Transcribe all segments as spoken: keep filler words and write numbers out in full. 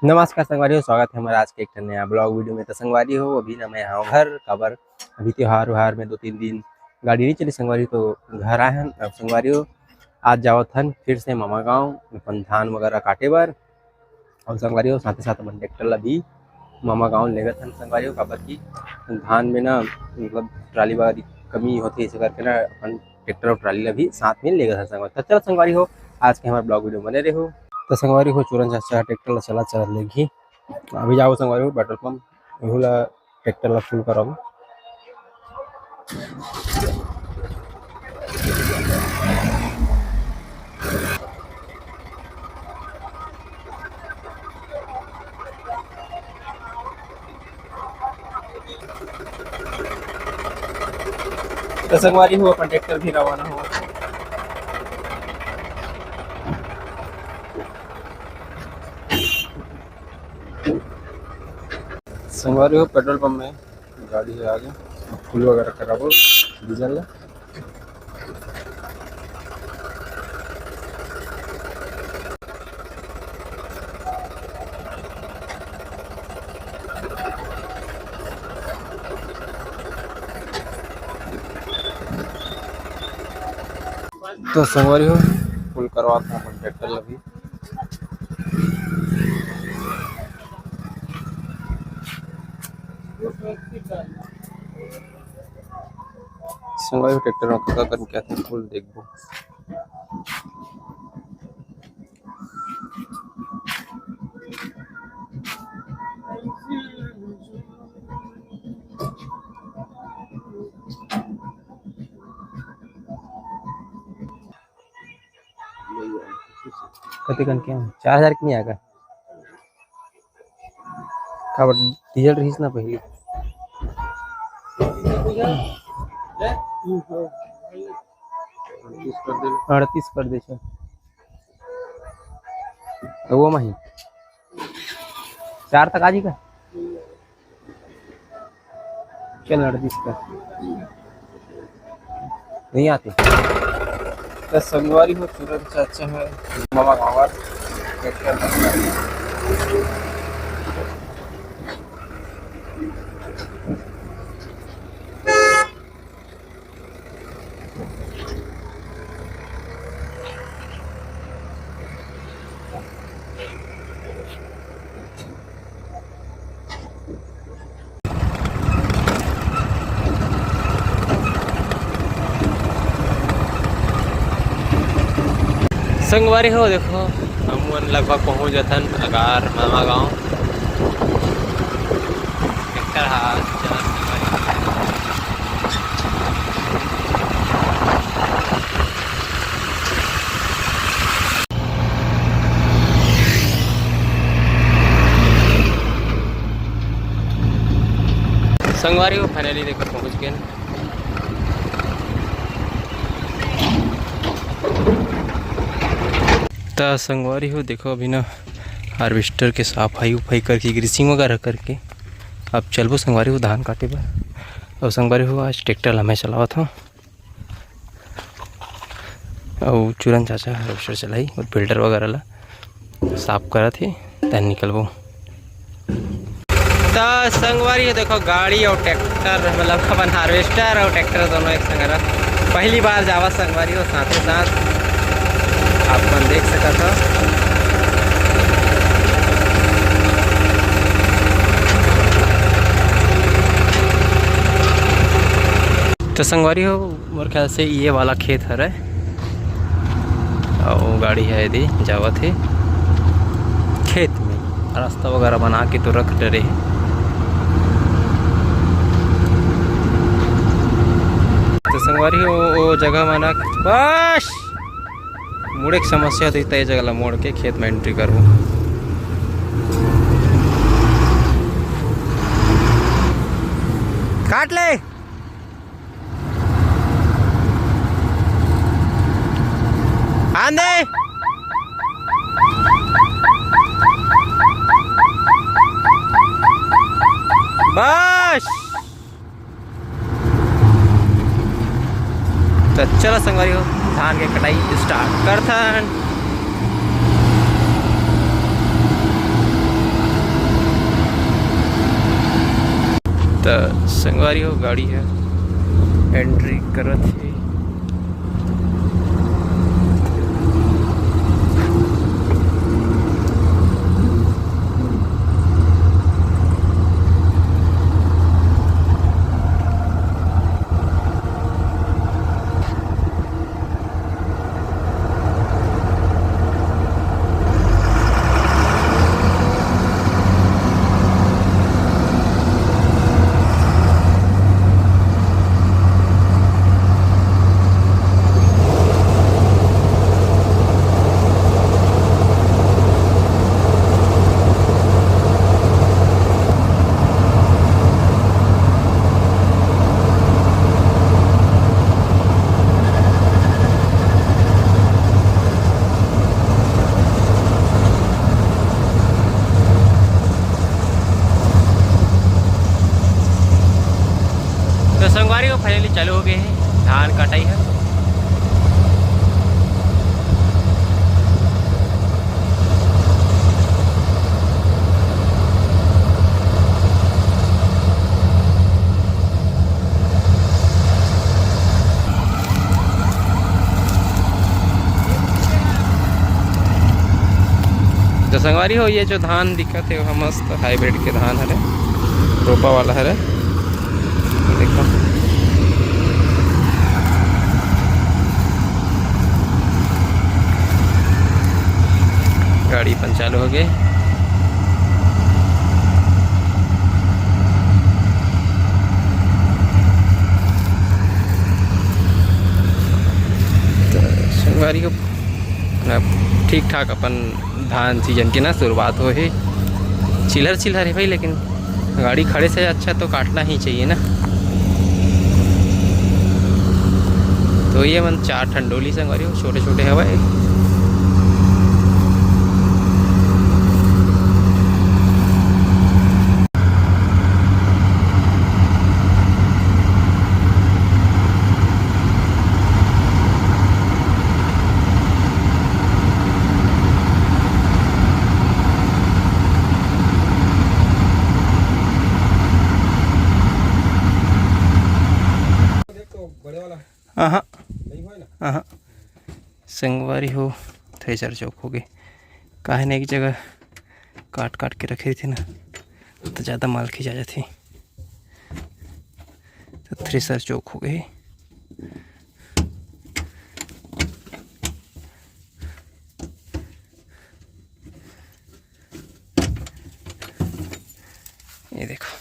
नमस्कार संगवारी हो, स्वागत है हमारा आज के एक ठन नया ब्लॉग वीडियो में। तो संगवारी हो, अभी ना मैं हँव घर, काबर अभी त्योहार उहार में दो तीन दिन गाड़ी नहीं चली संगवारी, तो घर आए हन। अब संगवारी हो, आज जावत हन फिर से मामा गाँव अपन धान वगैरह काटे बर। और संगवारी हो, साथे साथ अपन ट्रैक्टर ला भी मामा गाँव लेगत हन संगवारी हो, काबर कि धान में ना, मतलब, ट्राली वाली कमी होथे, इसे करके ना अपन ट्रैक्टर और ट्राली ला भी साथ में लेगत हन संगवारी। तो चल संगवारी हो, आज के हमारे ब्लॉग वीडियो बने रहो। तो संगवारी हो, चूरन चाचा ट्रैक्टर ला चला चला लेगी। अभी जाओ संगवारी हो पेट्रोल पंप, ओहू ला ट्रैक्टर ला फुल कराओ। तो संगवारी हो, अपन ट्रैक्टर भी रवाना हो। संगवारी हो, पेट्रोल पंप में गाड़ी है आगे, फुल वगैरह कराबो डीजल ला। तो संगवारी हो, फुल करवात हन अपन ट्रैक्टर ला भी। संगवारी हो, ट्रैक्टर में का का करके आते हैं, फुल देखबो। कते कन के चार हजार के नहीं आएगा? काबर डीजल रहीस ना पहली। अड़तीस कर दे, चल। वो माही चार तक आ जी का? चल, अड़तीस कर। नहीं आते। तो संगवारी हो, तुरंत चाचा है मामा गाँव। संगवारी हो, देखो, हम मन लगभग पहुंच जथन अगार मामा गांव। ट्रैक्टर हा चलत संगवारी हो। संगवारी हो, finally देखो पहुंच गए। त संगवारी हो, देखो अभी ना हार्वेस्टर के सफाई उफाई करके, ग्रीसिंग वगैरह करके अब चलबो संगवारी हो धान काटे बर। और संगवारी हो, आज ट्रैक्टर ला मैं चलावत हूँ। अउ चूरन चाचा हार्वेस्टर चलाई और फिल्टर वगैरह ला साफ करत हे, तहन निकलबो। त संगवारी हो, देखो गाड़ी और ट्रैक्टर, मतलब अपन हार्वेस्टर और ट्रैक्टर दोनों एक संग रख। पहली बार जावा संगवारी हो, साथे साथ आप मन देख सकत हो। तो संगवारी हो, मोर ख्याल से ये वाला खेत हरे, अउ गाड़ी है यदि जावत हे खेत में, रास्ता वगैरह बना के तो रख डरे हे। तो संगवारी हो, वो जगह में ना बस मुड़े के समस्या होती, तय जगह ला मोड़ के खेत में एंट्री करबो। काट ले। आंदे। बस। तो चलो संगवारी हो, धान के कटाई स्टार्ट करथन। त संगवारी हो, गाड़ी ह एंट्री करत हे। तो संगवारी हो, फाइनली चालू हो गए हैं धान कटाई है। तो संगवारी हो, ये जो धान दिखत हे, वो मस्त हाइब्रिड के धान हरे, रोपा वाला हरे। देखो, गाड़ी अपन चालू हो गए। तो संगवारी हो, अब ठीक ठाक अपन धान सीजन के ना शुरुआत हो हे। चिल्हर चिल्हर है भाई, लेकिन गाड़ी खड़े से अच्छा तो काटना ही चाहिए ना। तो ये मन चार ठन डोली संगवारी हो, छोटे छोटे हवय। आहा, आहा। संगवारी हो, थ्रेसर चौक हो गए। काहे न एक जगह काट काट के रखे रहिथे ना, तो ज़्यादा माल खिंचा जाथे। तो थ्रेसर चौक हो गए। ये देखो,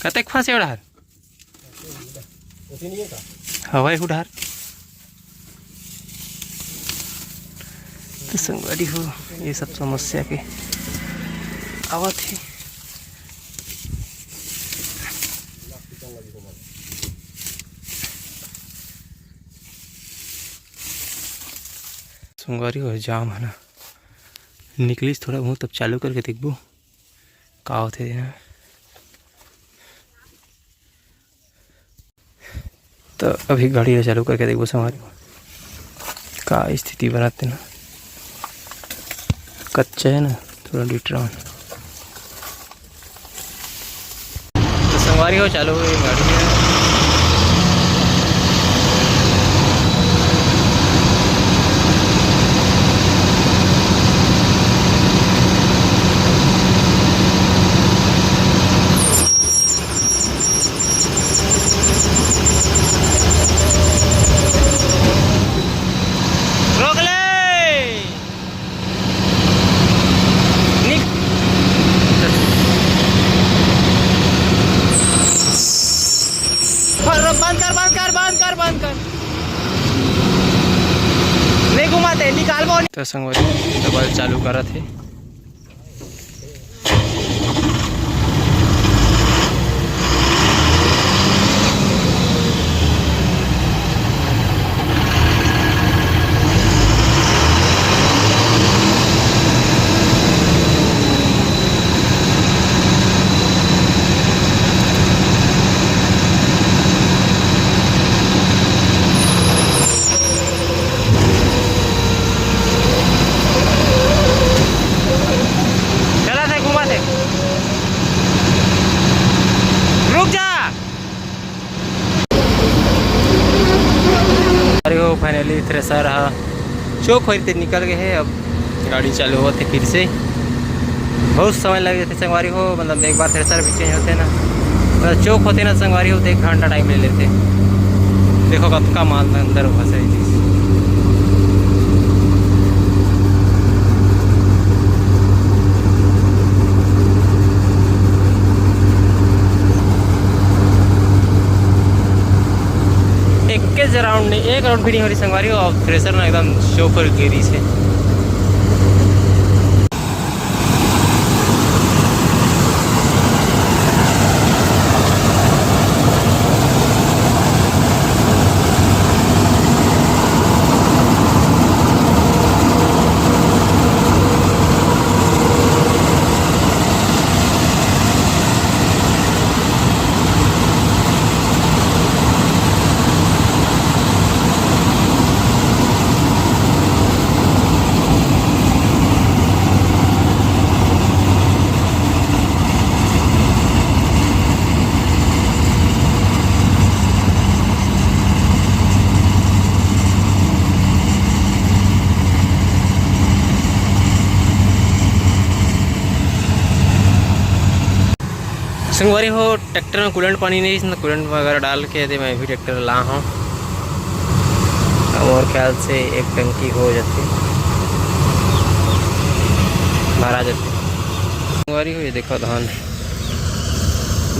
कतेक फंसे ओ डहर? हवय ओ डहर। तो संगवारी हो, ये सब समस्या के आवत हे। संगवारी हो, जाम है ना, निकलिस थोड़ा बहुत, तब चालू करके देखबो का होथे ना। तो अभी गाड़ी ला चालू करके देखबो संगवारी हो, का स्थिति बनत हे ना। कच्चा है ना, थोड़ा डिटरान। तो संगवारी हो, चालू हुई गाड़ी है। रोक ले। निक-, बंद कर, बंद कर, बंद कर, बंद कर। नहीं घुमाते, निकाल वो। तो संगवारी, डबल चालू करत हे। चलिए, थ्रेसर ह चोक होई ते निकल गए हे। अब गाड़ी चालू होत हे फिर से। बहुत समय लग जाथे संगवारी हो, मतलब एक बार थ्रेसर भी चेंज होथे ना, मतलब चोक होथे ना संगवारी हो, तो एक घंटा टाइम ले लेथे। देखो कतका माल अंदर फंसे हे। एक राउंड नहीं, एक राउंड भी नहीं हो रही संगवारी हो। अब थ्रेसर ना एकदम चोक होके गिरी से। संगवारी हो, ट्रैक्टर में कूलेंट पानी नहीं, इसने कूलेंट वगैरह डाल के दे, मैं भी ट्रैक्टर ला हूँ। मोर ख्याल से एक टंकी हो जाती, भरा जाती। संगवारी हो, ये देखो धान,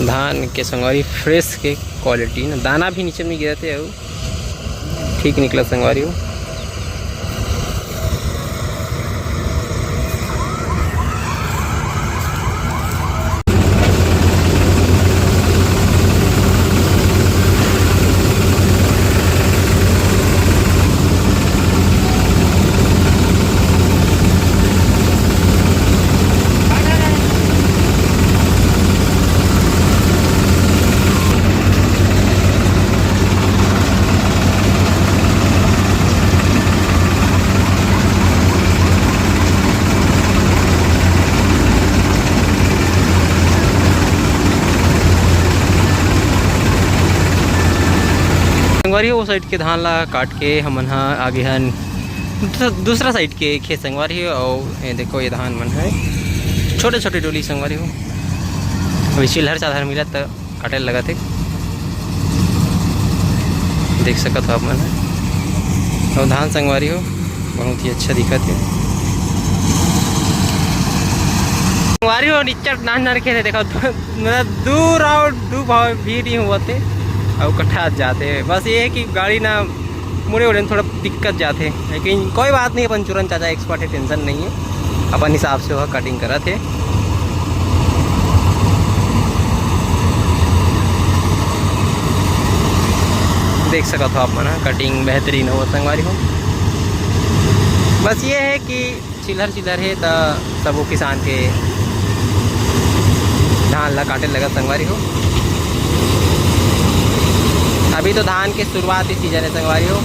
धान के संगवारी फ्रेश के क्वालिटी ना, दाना भी नीचे में गिरते हो। ठीक निकला संगवारी हो। संगवारी हो, वो साइड के धान ला काट के हमन ह आगे हन दूसरा, दूसरा साइड के खेत संगवारी हो। और ये देखो, ये धान मन है छोटे छोटे डोली संगवारी हो। अभी चिल्हर चाल्हर मिलत त काटे लगत हे, देख सकत हो आप मन ह। और धान संगवारी हो, बहुत ही अच्छा दिखत हे। संगवारी हो, निच्चट नान नान खेत हे, देखो, दू, मतलब, दू राउंड, दू भाव भी नहीं हुआ थे, और कटा जाते हैं। बस ये है कि गाड़ी ना मुड़े उड़े में थोड़ा दिक्कत जाथे, लेकिन कोई बात नहीं, अपन चूरन चाचा एक्सपर्ट है, टेंशन नहीं है, अपन हिसाब से वह कटिंग करत है। देख सकत हो आप मन ह, कटिंग बेहतरीन हो संगवारी हो। बस ये है कि चिल्हर चिल्हर हे, त सबो किसान के धान ला काटे लगत संगवारी हो। अभी तो धान के शुरुआती सीजन है संगवारी हो।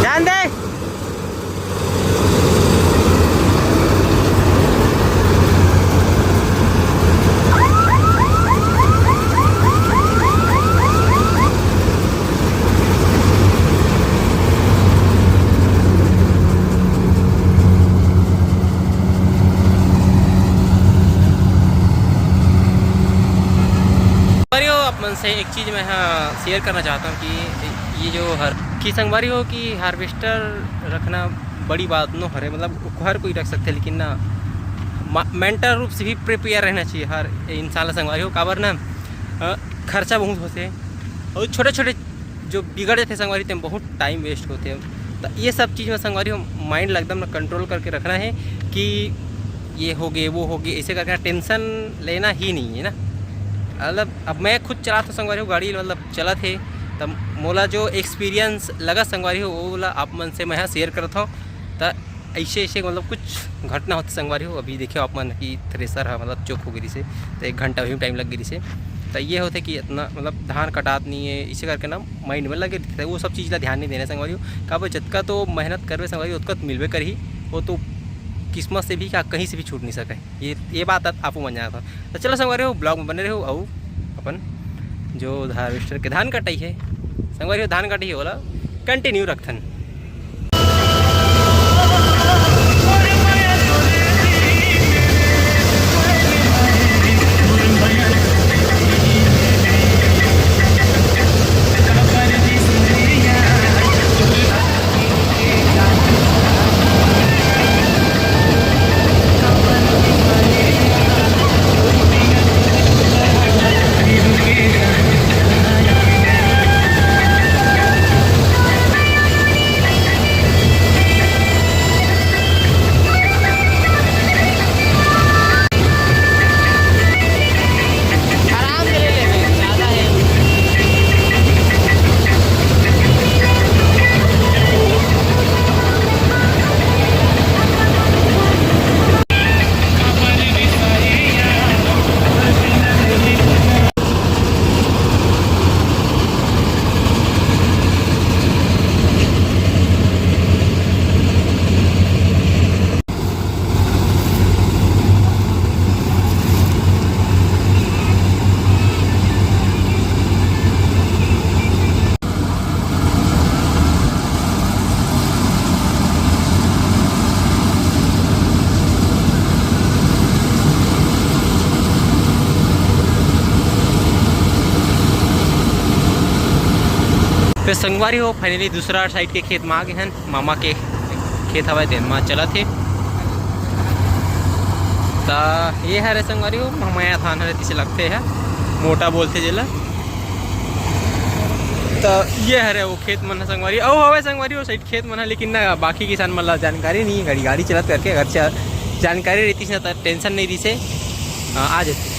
जान दे। अरे, आप मन से एक चीज़ मैं, हाँ, शेयर करना चाहता हूँ कि ये जो हर, कि संगवारी हो कि हार्वेस्टर रखना बड़ी बात नो हरे, मतलब हर कोई रख सकते, लेकिन ना, मेंटल रूप से भी प्रिपेयर रहना चाहिए हर इंसान ला संगवारी हो। काबर ना, अ, खर्चा बहुत होते और छोटे छोटे जो बिगड़ जाते संगवारी, तेम बहुत टाइम वेस्ट होते। तो ये सब चीज़ में संगवारी हो, माइंड ला एकदम ना कंट्रोल करके रखना है कि ये हो गए, वो हो गए, ऐसे करके टेंशन लेना ही नहीं है ना। मतलब अब मैं खुद चलाता हूँ संगवारी हो गाड़ी, मतलब चलत हे, तब मोला जो एक्सपीरियंस लगा संगवारी हो, वो वाला आप मन से मैं शेयर करत हूँ। त ऐसे ऐसे मतलब कुछ घटना होते संगवारी हो। अभी देखियो आप मन कि थ्रेसर है मतलब चोक हो गिरी से, तो एक घंटा भी टाइम लग गिरी से। त ये होथे कि इतना, मतलब, धान कटात नहीं है, इसे करके ना माइंड में लगे रहिथे। वो सब चीज़ ला ध्यान नहीं देना संगवारी हो। काबर, जतका तो मेहनत करबे संगवारी, ओतका तो मिलबे करही। वो तो किस्मत से भी क्या, कहीं से भी छूट नहीं सके। ये, ये बात आप, आपो मन जानत हो। तो चलो संगवारी हो, ब्लॉग में बने रहो, अउ अपन जो हार्वेस्टर के धान कटाई है संगवारी हो, धान कटाई है, ओला कंटिन्यू रखथन। तो संगवारी हो, फाइनली दूसरा साइड के खेत में आ गए हैं। मामा के खेत हवय, तेन म चलत हे। त ये हरे संगवारी हो, ममया धान हरे, तिसे लगथे ह, मोटा बोलथे जेला। त ये हरे वो खेत मन ह संगवारी, अउ हवय संगवारी हो, साइड खेत मन ह, लेकिन ना, बाकी किसान मन ला जानकारी नहीं है। गाड़ी, गाड़ी चलत करके अगर च-, जानकारी रहती ना, त टेंशन नहीं रहिसे। हाँ, आ जाते।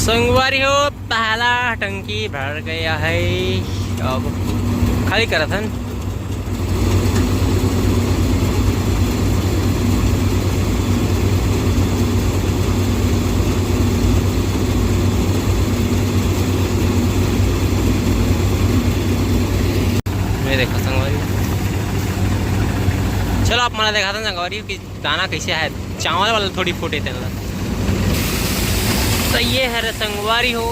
संगवारी हो, पहला टंकी भर गया है, अब खाली करत हन। मैं देखा संगवारी, चलो आप मन ला देखाथन संगवारी कि दाना कैसे है, चावल वाला थोड़ी फूटे तेन ला। तो ये हरे संगवारी हो,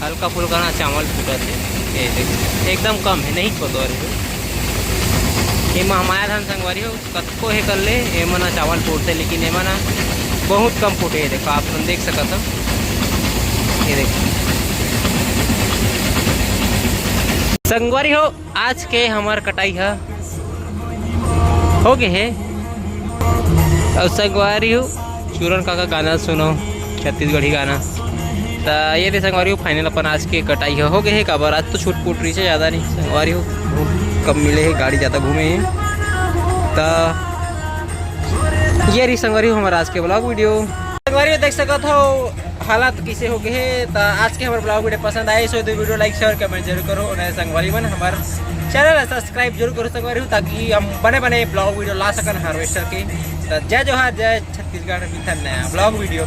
हल्का फुल्का ना चावल फूटत हे। ये देख, एकदम कम है, नहीं को तो। ये महमाया धान संगवारी हो, कतको हे कर ले, एमा ना चावल फूटथे, लेकिन एमा ना बहुत कम फूटे। ये देखो, आप मन देख सकत हो, ये देखो संगवारी हो, आज के हमर कटाई ह हो गे हे। अउ संगवारी हो, चूरन काका गाना सुनो, छत्तीसगढ़ी गाना। त ये दे संगवारी हो, फाइनल अपन आज के कटाई ह हो गे हे। काबर आज तो छूट फूट रही से ज़्यादा नहीं संगवारी हो, बहुत कम मिले हे, गाड़ी ज़्यादा घूमे हे। त ये रही संगवारी हो हमर आज के ब्लॉग वीडियो। संगवारी हो देख सकत हो हालत कैसे हो गए हे। त आज के हमर ब्लॉग वीडियो पसंद आए सो तो वीडियो लाइक शेयर कमेंट जरूर करो, और नए संगवारी मन हमर चैनल ला सब्सक्राइब जरूर करो संगवारी हो, ताकि हम बने बने ब्लॉग वीडियो ला सकन हार्वेस्टर के। त जय जोहार, जय छत्तीसगढ़, मिलथन नया ब्लॉग वीडियो।